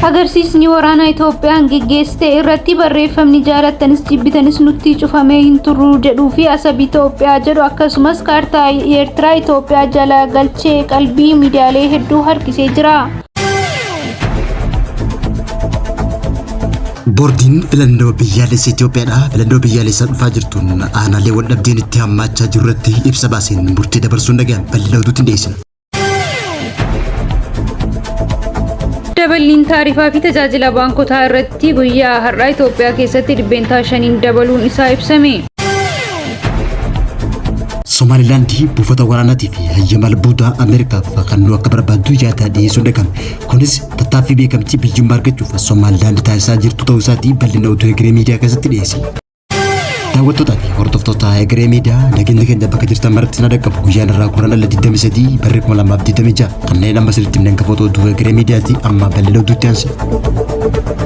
Agarsiisni waraanaa Itoophiyaan geggeessite irratti barreeffamni jaalattanis jibbitanis nutti cufamee hin turru jedhuu fi Asab Itoophiyaa jedhu akkasumas kaartaa Eertiraa Itoophiyaa jala galchee qalbii miidiyaalee hedduu harkisee jira. Boordiin filannoo biyyaalessa Itoophiyaadha. Filannoo biyyaalessaa dhufaa jirtuun aanaalee waldhabdeen itti hammaachaa jiru irratti ibsa baaseen murtee dabarsuun dhaga'ame. Bal'ina oduutiin dhiyeessina. Daballiin taarifaa fi tajaajila baankotaa irratti guyyaa har'aa Itoophiyaa keessatti 5%n dabaluun isaa ibsame. Somaalilaandi buufata waraanaatii fi hayyama albuudaa Ameerikaaf kennuu akka barbaaddu yaada dhiyeessuun dhaga'ame. Kunis tattaaffii beekamtii biyyummaa argachuuf Somaalilaand taasisaa jirtu ta'uu isaatii bal'ina oduu Egeree Miidiyaa keessatti dhiyeessina. Daawwattootaa fi hordoftoota Egeree Miidiyaa, nageenyi keenya bakka jirtan maratti na dhaqqabu. Guyyaan irraa Guraandhala 23 barri 2026 kanneen amma sirriitti himneen kafoota oduu Egeree Miidiyaati. Amma bal'ina oduutti aansina.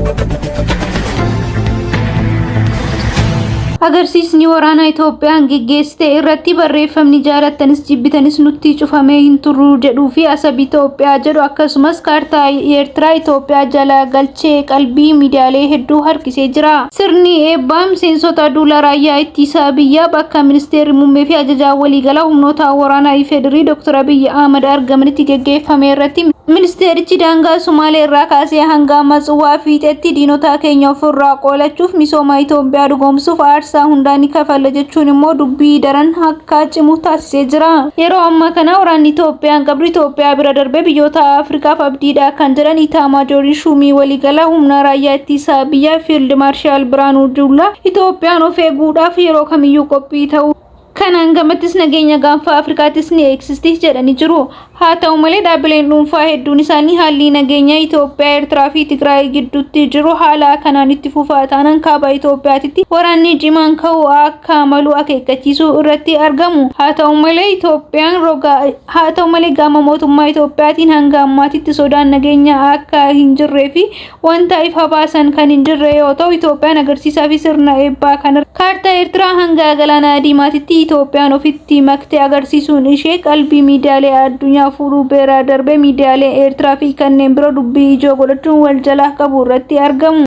Agarsiisni waraanaa Itoophiyaan geggeessite irratti barreeffamni jaalattanis jibbitanis nutti cufamee hin turru jedhuu fi Asab Itoophiyaa jedhu akkasumas kaartaa Eertiraa Itoophiyaa jala galchee qalbii miidiyaalee hedduu harkisee jira. Sirni eebbaa miseensota duula raayyaa ittisa biyyaa bakka ministeerri muummee fi ajajaan waliigalaa humnoota waraanaa IFDR Dr. Abiy Ahmad argamanitti geggeeffame irratti Ministeerichi daangaa Sumaalee irraa kaasee hanga Matsuwaa fiixeetti diinota keenya ofirraa qolachuuf misooma Itoophiyaa dhugoomsuuf aarsaa hundaa ni kafalla jechuun immoo dubbii daran akka cimu taasisee jira. Yeroo ammaa kana waraanni Itoophiyaan qabdu Itoophiyaa bira darbee biyyoota Afrikaaf abdiidha kan jedhan Itaamaajooriin Shuumii waliigalaa humna raayyaa ittisa biyyaa Fiild Maarshaal Biraanuu Juulaa Itoophiyaan of eeguudhaaf yeroo kamiyyuu qophii ta'uu Kanaan gamattis nageenya gaanfa Afrikaattis ni eegsisti jedhanii jiru. Haa ta'u malee dhaabbileen dhuunfaa hedduun isaanii haalli nageenyaa Itoophiyaa, Eertiraa fi Tigraay gidduutti jiru haala kanaan itti fufaa taanaan kaaba Itoophiyaatitti waraanni cimaan ka'uu akka malu akeekkachiisuu irratti argamu. Haa ta'u malee Itoophiyaan roga haa ta'u malee gama mootummaa Itoophiyaatiin hanga ammaatitti sodaan nageenyaa akka hin jirree fi Wanta ifa baasan kan hin jirre yoo ta'u, Itoophiyaan agarsiisaa fi sirna eebbaa kana kaartaa Eertiraa hanga Galaana Diimaatitti Itoophiyaan ofitti makte agarsiisuun ishee qalbii miidiyaalee addunyaa fuudhuu bira darbee miidiyaalee Eertiraa fi kanneen biroo dubbii ijoo godhachuun wal jala qabuu irratti argamu.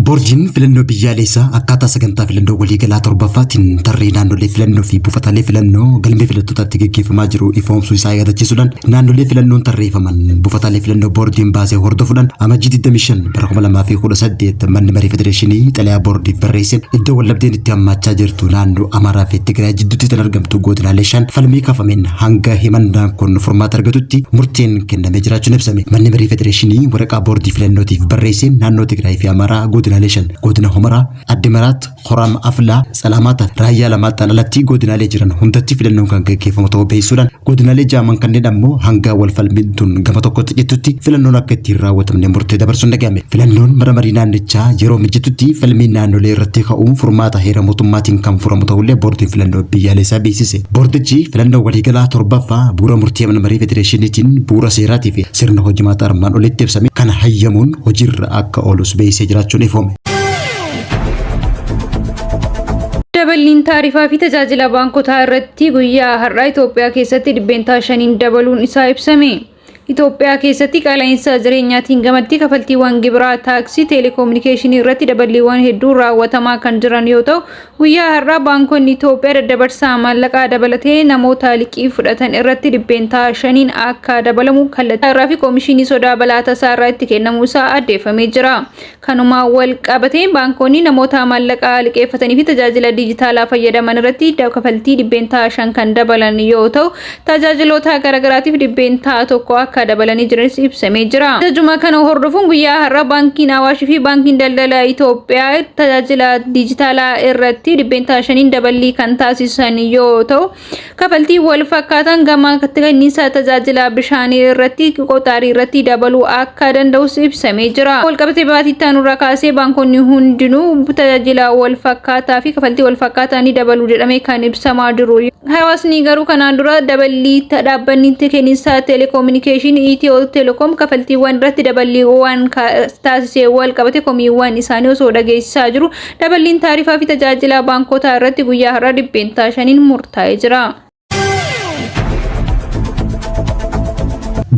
Boordiin filannoo biyyaalessaa akkaataa sagantaa filannoo waliigalaa torbaffaatiin tarree naannolee filannoo fi buufataalee filannoo galmee filattootaatti gaggeeffamaa jiru ifoomsuu isaa yaadachiisuudhaan naannolee filannoon tarreeffaman buufataalee filannoo boordiin baasee hordofuudhaan Amajjii 25 bara 2018 manni marii federeeshinii xalayaa boordiif barreesseen iddoo waldhabdeen itti hammaachaa jirtu naannoo Amaaraa fi Tigraay jidduutti kan argamtu godinaalee shan falmii kaafameen hanga himannaan kun furmaata argatutti murteen kennamee jiraachuun ibsame. Manni marii federeeshinii waraqaa boordii filannootiif barreesseen naannoo Tigraay fi Amaaraa godinaalee shan godina Humaraa, Addimaraat, Horaam Aflaa, Tsalaamaataa fi Raayyaa Lamaaxaan alatti godinaalee jiran hundatti filannoon kan gaggeeffamu ta'uu beeksisuudhaan godinaalee jaaman kanneen ammoo hanga wal falmiin tun gama tokkotti cittutti filannoon akka itti hin raawwatamne murtee dabarsuun dhaga'ame. Filannoon mana marii naannichaa yeroo mijatutti falmiin naannolee irratti ka'uun furmaata heera mootummaatiin kan furamu ta'ullee boordiin filannoo biyyaalessaa beeksise. Boordichi filannoo waliigalaa torbaffaa bu'uura murtii mana marii federeeshiniitiin bu'uura seeraatii fi sirna hojimaata armaan olitti ibsame kana hayyamuun hojiirra akka oolus beeksisee jiraachuun ifoome. Daballiin taarifaa fi tajaajila baankotaa irratti guyyaa har'aa Itoophiyaa keessatti 5%n dabaluun isaa ibsame. Itoophiyaa keessatti qaala'insa jireenyaatiin gamatti kafaltiiwwan gibiraa, taaksii, teelekoominikeeshinii irratti daballiiwwan hedduun raawwatamaa kan jiran yoo ta'u, guyyaa har'aa baankonni Itoophiyaa daddabarsa maallaqaa dabalatee namoota liqii fudhatan irratti 5%n akka dabalamu kallattii irraa fi koomishinii sodaa balaa tasaa irraa itti kennamuu isaa addeeffamee jira. Kanumaan wal qabatee baankonni namoota maallaqa liqeeffatanii fi tajaajila diijitaalaa fayyadaman irratti kafaltii 5% kan dabalan yoo ta'u, tajaajiloota garaagaraatiif 1% akka dabalanii jiranis ibsamee jira. Ajajuma kana hordofuun guyyaa har'a baankiin Awaash fi baankiin daldala Itoophiyaa tajaajila diijitaalaa irratti 5%n daballii kan taasisan yoo ta'u, Kafaltii wal fakkaataan gama kenniinsa tajaajila bishaanii irratti qoxaarii irratti dabaluu akka danda'us ibsamee jira. Walqabatee baatii itti aanurraa kaasee baankonni hundinuu tajaajila wal fakkaataa fi kafaltii wal fakkaataa ni dabalu jedhamee kan ibsamaa jiru. Hawaasni garuu kanaan dura daballii dhaabbanni kenniinsa teelekoominikeeshinii Itiyoo Telekoom kafaltiiwwan irratti daballiiwwan taasisee wal qabate komiiwwan isaanii osoo dhageessisaa jiru Daballiin taarifaa fi tajaajilaa baankotaa irratti guyyaa har'aa 5%n murtaa'ee jira.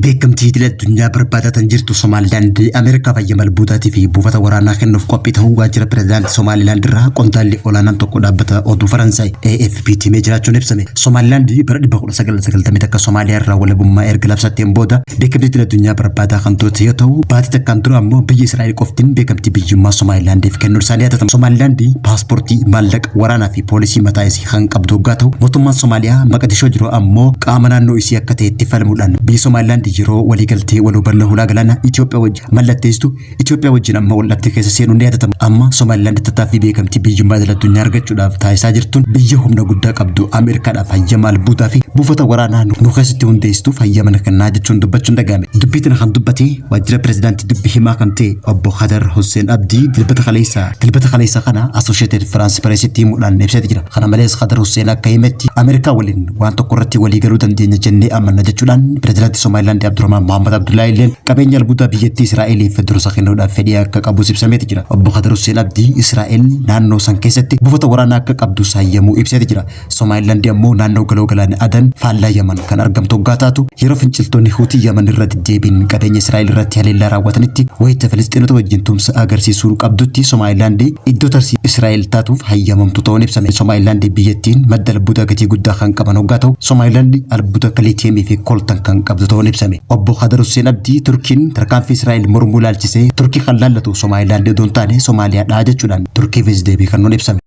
Beekamtii idil addunyaa barbaadaa tan jirtu Somaalilaand Ameerikaaf hayyama albuudaatii fi buufata waraanaa kennuuf qophii ta'uu waajjira pirezidaantii Somaalilaand irraa qondaalli olaanaan tokko dhaabbata oduu Faransaay AFP himee jiraachuun ibsame. Somaalilaand bara 1991 Somaaliyaa irraa walabummaa erga labsatteen booda beekamtii idil addunyaa barbaadaa kan turte yoo ta'u, baatii takkaan dura ammoo biyya Israa'el qoftiin beekamtii biyyummaa Somaalilaandiif kennuun isaanii yaadatama. Somaalilaand paaspoortii, maallaqa, waraanaa fi poolisii mataa isii kan qabdu hoggaa ta'u, mootummaan Somaaliyaa Maqadishoo jiru ammoo qaama naannoo isii akka ta'etti falmuudhaan biyyi Somaalilaand yeroo waliigaltee wal hubannoo hulaa galaanaa Itoophiyaa wajjin mallatteessitu Itoophiyaa wajjin amma waldhabdee keessa seenuun ni yaadatama. Amma Somaalilaand tattaaffii beekamtii biyyummaa idil addunyaa argachuudhaaf taasisaa jirtuun biyya humna guddaa qabdu Ameerikaadhaaf hayyama albuudaa fi buufata waraanaa nu keessatti hundeessituuf hayyama ni kennaa jechuun dubbachuun dhaga'ame. Dubbii tana kan dubbate waajjira pirezidaantii dubbi himaa kan ta'e obbo Khadar Hussein Abdii dilbata kaleessaa dilbata kaleessaa kana Associated France Pressitti himuudhaan ibseeti jira. Kana malees Khadar Hussein akka himetti Ameerikaa waliin waan tokko irratti walii galuu dandeenya jennee amanna jechuudhaan pirezidaantii Somaalilaand Abdurrahmaan Mohammad Abdullahi illeen qabeenya albuudaa biyyattii Israa'eliif dursa kennuudhaaf fedhii akka qabus ibsameeti jira. Obbo Khadar Hussein Abdii Israa'el naannoo san keessatti buufata waraanaa akka qabdu saayyamuu ibseeti jira. Somaalilaand ammoo naannoo galoo galaana Adan faallaa Yaman kan argamtu hoggaa taatu yeroo finciltoonni Huutii Yaman irra deddeebiin qabeenya Israa'el irratti haleellaa raawwatanitti wayita Filisxeenota wajjin tumsa agarsiisuu qabdutti Somaalilaand iddoo tarsii Israa'el taatuuf hayyamamtu ta'uun ibsame. Somaalilaand biyyattiin madda albuudaa gatii guddaa kan qaban hoggaa ta'u Somaalilaand albuuda akka liitiyeemii fi koltan kan qabdu ta'uun ibsame. Obbo Khadar Hussein Abdii Turkiin tarkaanfii Israa'el mormuu ilaalchisee Turkii kan laallatu Somaalilaand odoo hin taane Somaaliyaadha jechuudhaan Turkiifis deebii kennuun ibsame.